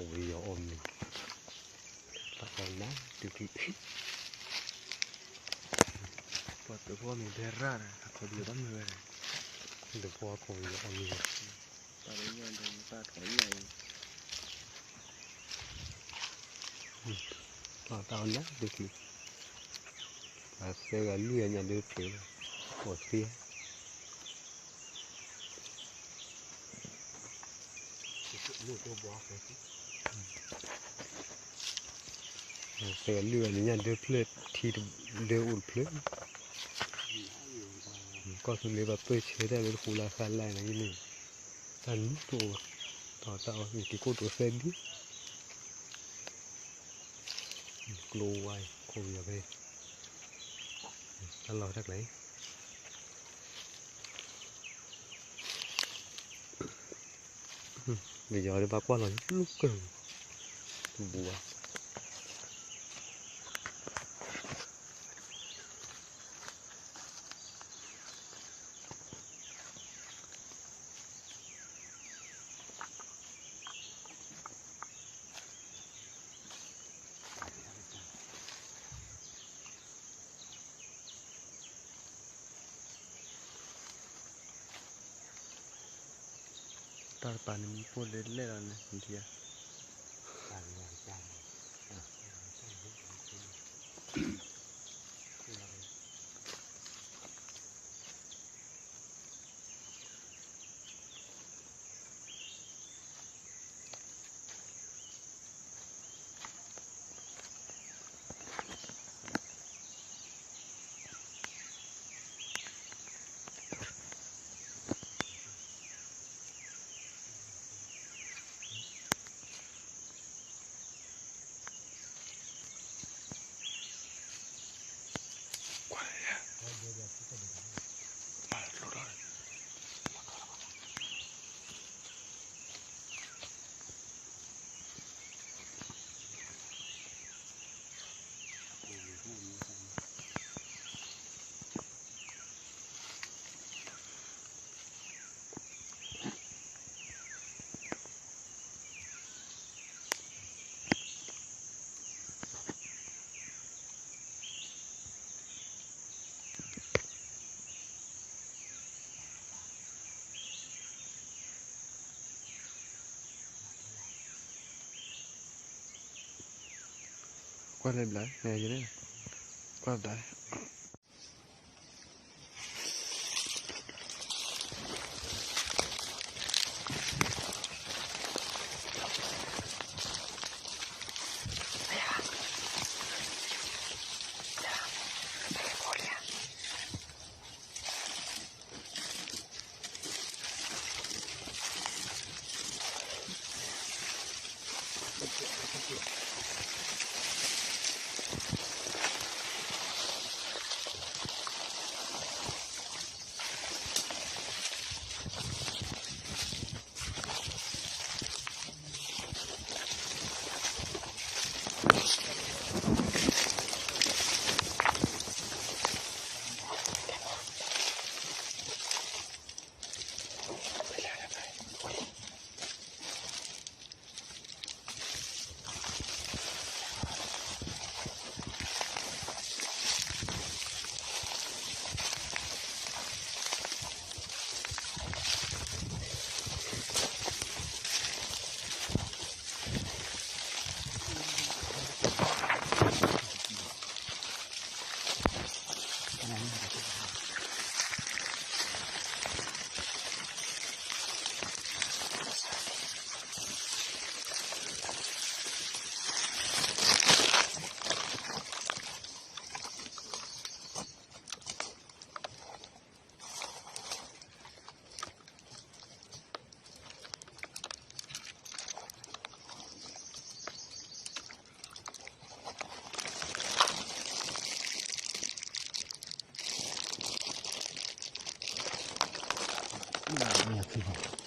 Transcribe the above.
ဝံၤယီၤအီၣ်မ့ၤ, တၢ်အီၣ်နၤတချုး, ပှၤသုးဖိမ့ၢ်တဲရၣ်ဒီး အခီပညီတမုာ်ဝဲဒီး, သုးဖိအခီပညီအီၣ်မ့ၤ, တၢ်အီၣ်နၤတချုး, ပှၤသၢဂၤလွံၢ်ဂၤညၣ်ဒၢဖျၢၣ်, အီၣ်သ့ သၢဂၤလွံၢ်ဂၤန့ၣ် ညၣ်ဒၢဖျၢၣ်ထံဒၢအိၣ်တဖျၢၣ်, ကီၢ်သူလ့ၤဘၣ်ပၢၢ်ဆၢတၢ်လၢတဃူလၢဃါလၢ်န့ၣ်, တၢ်နုာ်တအိၣ်ဘၣ်, တၢ်အီၣ်တၢ်အီမ့ၢ်က့ၤကိၣ်တိၤသၢဒံ, ကျိဝါအံၤ ခိၣ်ယီၤဖဲ, တၢ်လီၢ်တၢ်ကျဲ ပယီၤဒ်ဘၣ်ကွၢ်လီၤလူၢ်ကၢၢ်, တဘူၣ်ဘၣ်. တၢ်တပၤန့ၣ် မူခိၣ်လဲၤလဲၣ်လီၤန့ၣ် မ့ၢ်ဒံဧါ. ကွၢ်လၢဘျီ, ကွၢ်ဘျီ.